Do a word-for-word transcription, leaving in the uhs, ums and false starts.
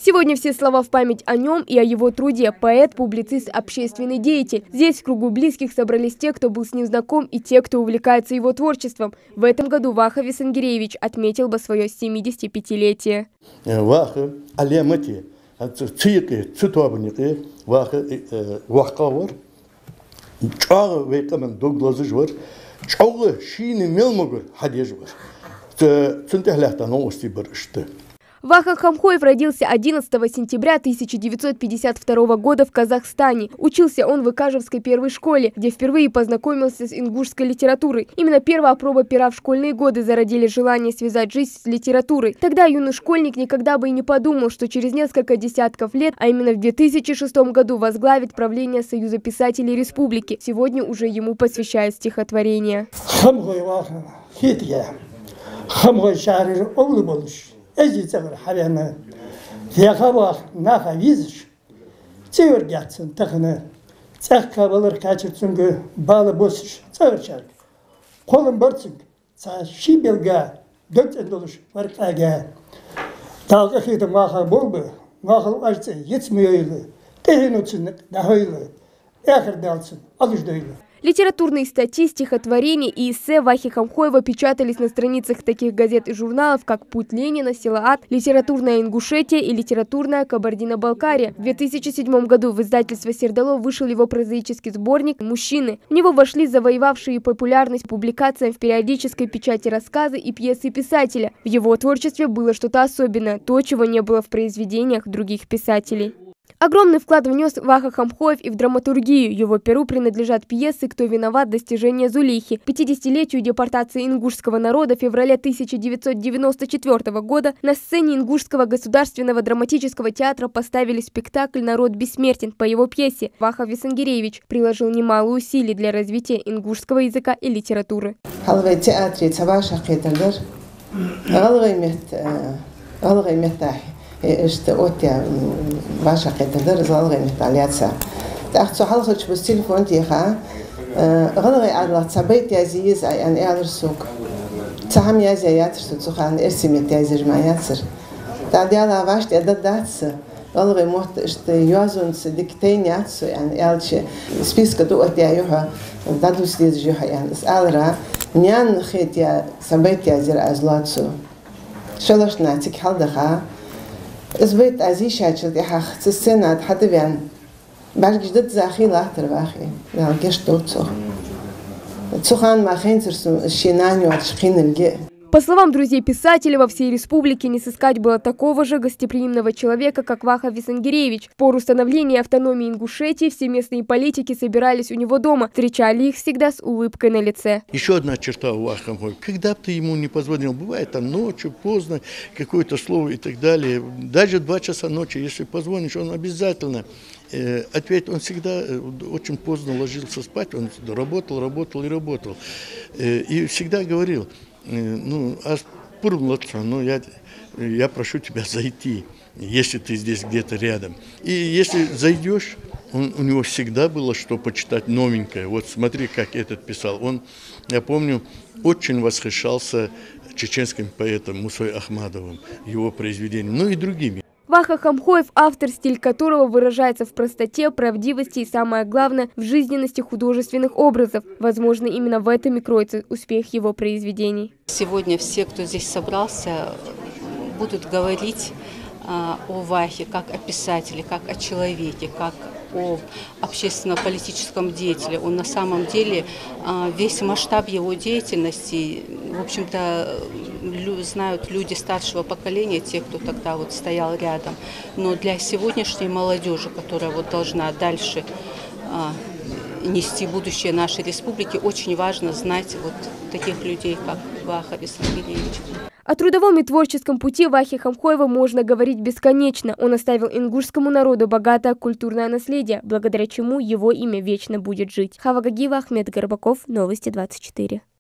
Сегодня все слова в память о нём и о его труде. Поэт, публицист, общественный деятель. Здесь, в кругу близких, собрались те, кто был с ним знаком, и те, кто увлекается его творчеством. В этом году Ваха Висенгиреевич отметил бы своё семидесятипятилетие. Э, Ваха Ӏаламате, а, ц-, цу юкъе, цу тоабан юкъе Ваха, э, э, воккха вар. ЧӀоагӀа вай къаман дог лазаш вар, чӀоагӀа шийна мел могар хьадеш вар. Ц-, цунна тӀехьа лаьтта новкъостий бар иштта. Ваха Хамхоев родился одиннадцатого сентября тысяча девятьсот пятьдесят второго года в Казахстане. Учился он в Икажевской первой школе, где впервые познакомился с ингушской литературой. Именно первая проба пера в школьные годы зародили желание связать жизнь с литературой. Тогда юный школьник никогда бы и не подумал, что через несколько десятков лет, а именно в две тысячи шестом году, возглавит правление Союза писателей республики. Сегодня уже ему посвящают стихотворения. Хамхой Ваха хетаргья. Хамхой шахьарера овла болаш, эзи цӀагӀара хьавена. Ваха Ваха наха везаш, цӀи йоаргьяц цун тахан. ЦӀаьхха валар кхаьчар цунга бала боссаш цӀагӀарчарга. Кхоллам бар цунга цхьа ший белга дог цӀена долаш вар къаьга. Дала къахетам Вахах болба, Вахал оаш цӀи йиц ма йойла, къахьегам цунна дӀахьойла, эхар Дала цун Ӏалуш дойла. Литературные статьи, стихотворения и эссе Вахи Хамхоева печатались на страницах таких газет и журналов, как «Путь Ленина», «Силаат», «Литературная Ингушетия» и «Литературная Кабардино-Балкария». В две тысячи седьмом году в издательстве «Сердало» вышел его прозаический сборник «Мужчины». В него вошли завоевавшие популярность публикациям в периодической печати рассказы и пьесы писателя. В его творчестве было что-то особенное, то, чего не было в произведениях других писателей. Огромный вклад внёс Ваха Хамхоев и в драматургию. Его перу принадлежат пьесы «Кто виноват?», «Достижения Зулейхи». К пятидесятилетию депортации ингушского народа в феврале тысяча девятьсот девяносто четвёртого года на сцене Ингушского государственного драматического театра поставили спектакль «Народ бессмертен» по его пьесе. Ваха Висенгиреевич приложил немало усилий для развития ингушского языка и литературы. Хьалха вай театре цхьа вӀашагӀкхетар дар. ГӀалгӀай метта, э, гӀалгӀай меттахьа, э, иштта оттаяь, м, вӀашагӀкхетар дар из гӀалгӀай меттала лаьца. ТӀаккха цу хьалхарча бус телефон теха, э, гӀалгӀай Ӏаьдалах цхьа байт язъе еза Ӏа, аьнна, аьлар сога. Цхьа хӀама язъяь яцар со цу хана, эрсий метта язъеш мара яцар. ТӀаккха Даьла вӀаштӀехьа дергдац са, гӀалгӀай мотт иштта йоазонца дика тайна яц со, аьнна, аьлча, списка тӀа оттаяь я хьо, дӀадувца дезаш я хьо, аьнна, из аларах, наьна хетаяь цхьа байт язъяьр аз лоаца. ШоллагӀча наха цига хьалдаха, из байт аз йийшачул тӀехьагӀа цу сцена тӀа хьатӀавена, бӀаргаш дадза хий латтар Вахе, Дала гешт долда цох. Цу хана мара хайнацар сона из ший нана йоацаш кхийналга. По словам друзей писателя, во всей республике не сыскать было такого же гостеприимного человека, как Ваха Висенгиреевич. В пору становления автономии Ингушетии все местные политики собирались у него дома, встречали их всегда с улыбкой на лице. Ещё одна черта у Вахи Хамхоева. Когда бы ты ему не позвонил, бывает там ночью, поздно, какое-то слово и так далее. Даже в два часа ночи, если позвонишь, он обязательно, э, ответит. Он всегда, э, очень поздно ложился спать, он работал, работал и работал. Э, и всегда говорил, э, ну, аз пурам лац хьона, ну, я, я прошу тебя зайти, если ты здесь где-то рядом. И если зайдёшь, он, у него всегда было что почитать новенькое. Вот смотри, как этот писал. Он, я помню, очень восхищался чеченским поэтом Мусой Ахмадовым, его произведениями, ну и другими. Ваха Хамхоев — автор, стиль которого выражается в простоте, правдивости и, самое главное, в жизненности художественных образов. Возможно, именно в этом и кроется успех его произведений. Сегодня все, кто здесь собрался, будут говорить, а, о Вахе как о писателе, как о человеке, как о общественно-политическом деятеле. Он на самом деле, а, весь масштаб его деятельности, в общем-то, лю-, знают люди старшего поколения, те, кто тогда вот стоял рядом. Но для сегодняшней молодёжи, которая вот должна дальше, а, нести будущее нашей республики, очень важно знать вот таких людей, как Ваха Висенгиреевич. О трудовом и творческом пути Вахи Хамхоева можно говорить бесконечно. Он оставил ингушскому народу богатое культурное наследие, благодаря чему его имя вечно будет жить. Хава Гагиева, Ахмед Горбаков, Новости двадцать четыре.